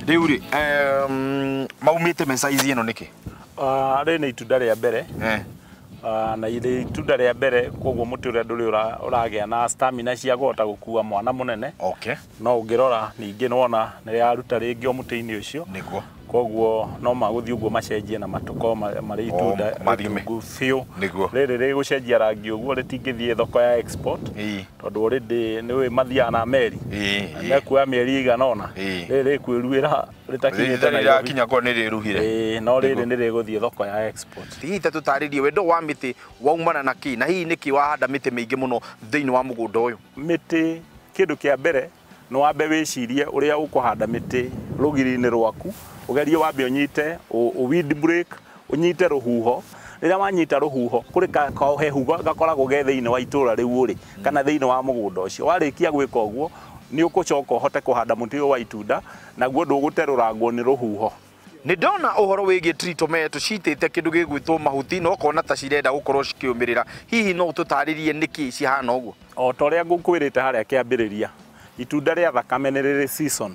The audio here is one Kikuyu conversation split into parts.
Rĩu rĩ, maumĩte me size ĩno nĩkĩ? Rĩrĩ nĩ itunda rĩa mbere. Na irĩ itunda rĩa mbere, koguo mũtĩ ũrĩa ndũrĩ ũragĩa na stamina cia kũhota gũkua mwana mũnene. No ũngĩrora ningĩ nĩwona nĩ yaruta rĩngĩ o mũtĩ-inĩ ũcio. Koguo no magũthiĩ ũguo macenjie na matũko marĩ itunda Mathime. rĩtungu biũ. Rĩrĩ rĩgũcenjia rangi ũguo rĩtingĩthiĩ thoko ya export, tondũ already nĩũĩ mathiaga na meri. Mekuoya mĩeri ĩigana ũna. Rĩrĩ rĩkwĩruĩra rĩtakinyĩte Nairobi. Rĩrakinya korwo nĩ rĩruhire. Ĩĩ, no rĩrĩ nĩ rĩgũthiĩ thoko ya export. Hihi ta tũtarĩrie wendo wa mĩtĩ waumana na kĩ, na hihi nĩkĩ wahanda mĩtĩ mĩingĩ mũno thĩinĩ wa mũgũnda ũyũ? Mĩtĩ, kĩndũ kĩa mbere nĩ wambe wĩcirie ũrĩa ũkũhanda mĩtĩ rũgiri-inĩ rwaku, ũgerie wambe ũnyite wind break, ũnyite rũhuho. Rĩrĩa wanyita rũhuho, kũrĩ kaũhehu gakoragwo ge thĩinĩ wa itũra rĩu ũrĩ kana thĩinĩ wa mũgũnda ũcio. Warĩkia gwĩka ũguo, nĩ ũgũcoka ũhote kũhanda mũtĩ ũyũ wa itunda, naguo ndũgũterũrangwo nĩ rũhuho. Nĩ ndona ũhoro wĩgiĩ tree tomato citĩte kĩndũ gĩgwĩtwo mahuti, no ũkona ta cirenda gũkorwo cikĩũmĩrĩra. Hihi no ũtũtarĩrie nĩkĩ cihana ũguo? O ta ũrĩa ngũkwĩrĩte harĩa kĩambĩrĩria, itunda rĩa thakame nĩ rĩrĩ season,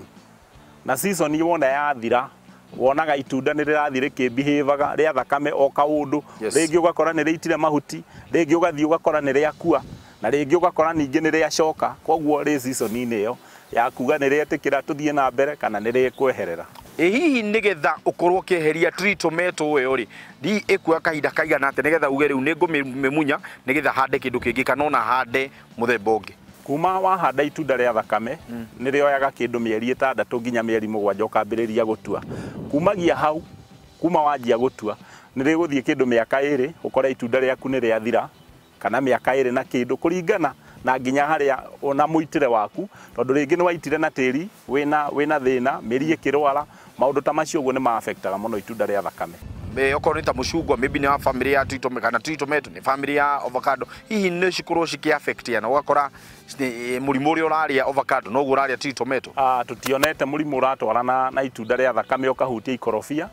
na season wona yathira, wonaga itunda nĩ rĩrathiĩ rĩkĩmbihĩvaga rĩa thakame o kaũndũ. Rĩngĩ ũgakora nĩ rĩitire mahuti, rĩngĩ ũgathiĩ ũgakora nĩ rĩakua, na rĩngĩ ũgakora ningĩ nĩ rĩacoka. Koguo rĩ season-inĩ ĩyo ya kuga nĩ rĩetĩkĩra tũthiĩ na mbere kana nĩ rĩkweherera. Ĩ hihi nĩgetha ũkorwo ũkĩeheria tree tomato ĩyo rĩ, hihi ĩkuoya kahinda kaigana atĩa nĩgetha uge rĩu nĩ ngũmĩmunya nĩgetha hande kĩndũ kĩngĩ kana ona hande mũthemba ũngĩ? Kuma wahanda itunda rĩa thakame, nĩ rĩoyaga kĩndũ mĩeri 6 nginya mĩeri 7 ũkambĩrĩria gũtua. Kumagia hau, kuma wanjia gũtua, nĩ rĩgũthiĩ kĩndũ mĩaka 2 ũkore itunda rĩaku nĩ rĩathira, kana mĩaka 2 na kĩndũ, kũringana na nginya harĩa ona mũitĩre waku, tondũ rĩngĩ nĩ waitire na tĩri wĩna thĩna, mĩri ĩkĩrwara, maũndũ ta macio ũguo nĩ ma-affectaga mũno itunda rĩa thakame. Okorwo nĩ ta mũcungwa, maybe nĩ wa family ya tree tomato, kana tree tomato nĩ family ya avocado, hihi nĩ cikorwo cikĩ affect-iana, ũgakora mũrimũ ũrĩa ũrarĩa avocado noguo ũrarĩa tree tomato? Tũtionete mũrimũ ũratwarana na itunda rĩa thakame ũkahutia ikorobia,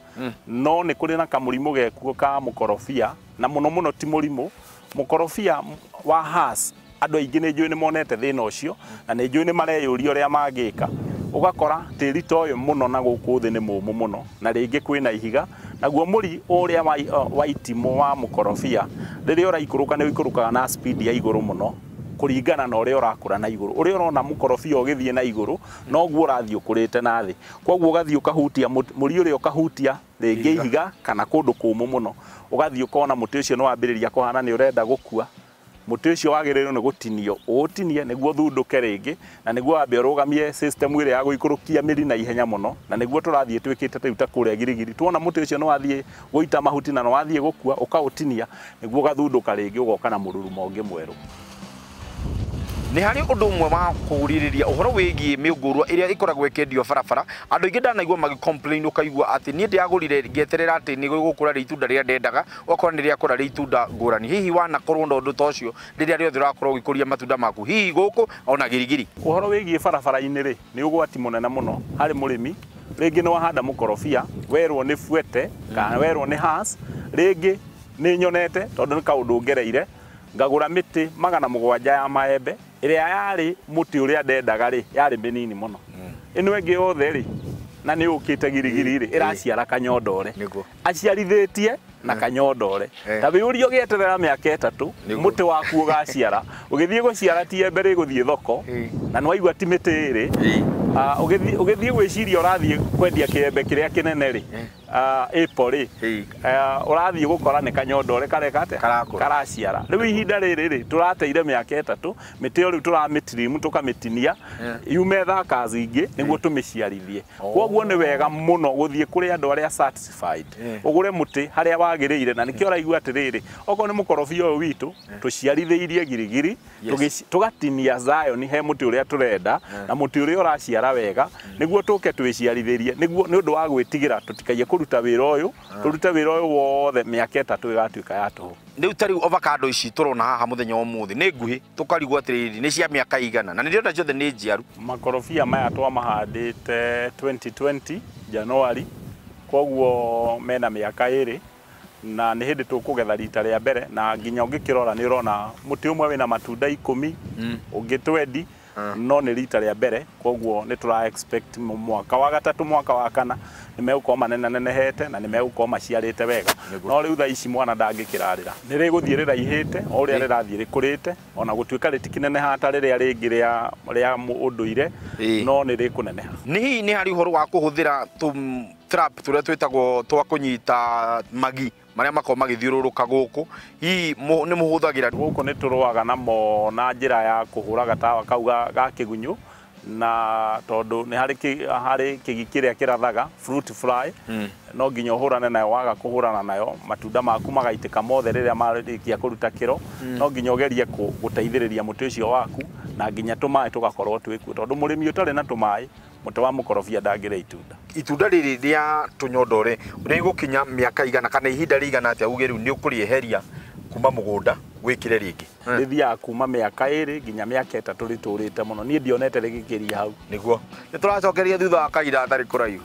no nĩ kũrĩ na kamũrimũ gekuo ka mũkorobia, na mũno mũno ti mũrimũ mũkorobia wa Hass. Andũ aingĩ nĩ njũĩ nĩ monete thĩna ũcio, na nĩ njũĩ nĩ mareyũria ũrĩa mangĩka. Ũgakora tĩri ta ũyũ mũno na gũkũ thĩ nĩ mũmũ mũno, na rĩngĩ kwĩna ihiga, naguo mũri ũrĩa wa itimũ wa mũkorobia rĩrĩa ũraikũrũka nĩ ũikũrũkaga na speed ya igũrũ mũno kũringana na ũrĩa ũrakũra na igũrũ. Ũrĩa ũrona mũkorobia ũgĩthiĩ na igũrũ, noguo ũrathiĩ ũkũrĩte na thĩ. Koguo ũgathiĩ ũkahutia mũri ũrĩa, ũkahutia rĩngĩ ihiga kana kũndũ kũmũ mũno, ũgathiĩ ũkona mũtĩ ũcio nĩ wambĩrĩria kũhana nĩ ũrenda gũkua. Mũtĩ ũcio wagĩrĩirwo nĩ gũtinio, ũũtinie nĩguo ũthundũke rĩngĩ, na nĩguo wambe ũrũgamie system ĩrĩa ya gũikũrũkia mĩri na ihenya mũno, na nĩguo tũrathiĩ twĩkĩte rĩu ta kũrĩa Girigiri. Tuona mũtĩ ũcio nĩ wathiĩ gũita mahuti na nĩ wathiĩ gũkua, ũkaũtinia nĩguo ũgathundũka rĩngĩ, ũgoka na mũrurumo ũngĩ mwerũ. Nĩ harĩ ũndũ ũmwe wa kũũrĩrĩria ũhoro wĩgiĩ mĩũngũrwa ĩrĩa ĩkoragwo ĩkĩendio barabara. Andũ aingĩ ndanaigua magĩ complain, ũkaigua atĩ niĩ ndĩragũrire ngĩeterera atĩ nĩ gũkũra rĩ itunda rĩrĩa ndendaga, ũgakora nĩ rĩakũra rĩ itunda ngũrani. Hihi wanakorwo na ũndũ ta ũcio rĩrĩa rĩothe ũrakorwo ũgĩkũria matunda maku, hihi gũkũ ona Girigiri? Ũhoro wĩgiĩ barabara-inĩ rĩ, nĩ ũgwati mũnene mũno harĩ mũrĩmi. Rĩngĩ nĩ wahanda mũkorobia, werwo nĩ Fuerte kana werwo nĩ Hass. Rĩngĩ nĩ nyonete, tondũ nĩ kaũndũ ngereire, ngagũra mĩtĩ 700 ya maembe, ĩrĩa yarĩ mũtĩ ũrĩa ndendaga rĩ, yarĩ mĩnini mũno. Ĩno ĩngĩ yothe rĩ, na nĩ ũkĩte Girigiri rĩ, ĩraciara kanyondore. Aciarithĩtie na kanyondore. Ta wĩũrie ũgĩeterera mĩaka 3, mũtĩ waku ũgaciara, ũgĩthiĩ gũciara ti embe rĩgũthiĩ thoko, na nĩ waigua ti mĩtĩ ĩrĩ. Ũgĩthiĩ gwĩciria ũrathiĩ kwendia kĩembe kĩrĩa kĩnene rĩ, apple rĩ, ũrathiĩ gũkora nĩ kanyondore kareka atĩa? Karakũra. Karaciara. Rĩu ihinda rĩrĩ rĩ, tũrateire mĩaka 3, mĩtĩ ĩyo rĩu tũramĩtirimu, tũkamĩtinia yume thaka ingĩ nĩguo tũmĩciarithie. Koguo nĩ wega mũno gũthiĩ kũrĩ andũ arĩa certified, ũgũre mũtĩ harĩa wagĩrĩire, na nĩkĩo ũraigua atĩrĩrĩ, okorwo nĩ mũkorobia ũyũ witũ tũciarithĩirie Girigiri, tũgatinia Zion he mũtĩ ũrĩa tũrenda na mũtĩ ũrĩa ũraciara wega, nĩguo tũke twĩciarithĩrie, nĩguo nĩ ũndũ wa gwĩtigĩra tũtikaiye kũruta wĩra ũyũ, tũrute wĩra ũyũ wothe mĩaka 3 ĩgatuĩka ya tũhũ. Rĩu ta rĩu avocado ici tũrona haha mũthenya wa ũmũthĩ nĩ nguhĩ, tũkarigwo atĩrĩrĩ nĩ cia mĩaka igana, na nĩ ndĩrona ciothe nĩ njiaru. Makorobia maya twamahandĩte 2020 January, koguo mena mĩaka 2, na nĩ hĩndĩ tũkũgetha rita rĩa mbere, na nginya ũngĩkĩrora nĩ ũrona mũtĩ ũmwe wĩna matunda 10, ũngĩ 20. No nĩ rita rĩa mbere, koguo nĩ tũra expect mwaka wa gatatũ, mwaka wa kana nĩ megũkorwo manenanenehete na nĩ megũkorwo maciarĩte wega. No rĩu thaa ici mwana ndangĩkĩrarĩra, nĩ rĩgũthiĩ rĩraihĩte o ũrĩa rĩrathiĩ rĩkũrĩte, ona gũtuĩka rĩtikĩneneha ta rĩrĩa rĩngĩ rĩa ũndũire, no nĩ rĩkũneneha. Nĩ hihi nĩ harĩ ũhoro wa kũhũthĩra trap tũrĩa twĩtagwo twa kũnyita magi marĩa makoragwo magĩthiũrũrũka gũkũ, hihi nĩ mũhũthagĩra? Gũkũ nĩ tũrũaga namo na njĩra ya kũhũra gatawa kau ga kĩgunyũ, na tondũ nĩ harĩ kĩgi kĩrĩa kĩrathaga fruit fly, no nginya ũhũrane nayo. Waga kũhũrana nayo, matunda maku magaitĩka mothe rĩrĩa marĩkia kũruta kĩro. No nginya ũgerie gũteithĩrĩria mũtĩ ũcio waku, na nginya tũmaĩ tũgakorwo twĩkuo, tondũ mũrĩmi ũtarĩ na tũmaĩ, mũtĩ wa mũkorobia ndangĩrĩa itunda. Itunda rĩrĩ rĩa tũnyondore rĩgũkinya mĩaka igana kana ihinda rĩigana atĩa uge rĩu nĩ ũkũrĩeheria kuma mũgũnda wĩkĩre rĩngĩ? Rĩthiaga kuma mĩaka 2 nginya mĩaka 3 rĩtũrĩte mũno. Niĩ ndionete rĩgĩkĩria hau. Nĩguo nĩ tũracokeria thutha wa kahinda gatarĩ kũraihu.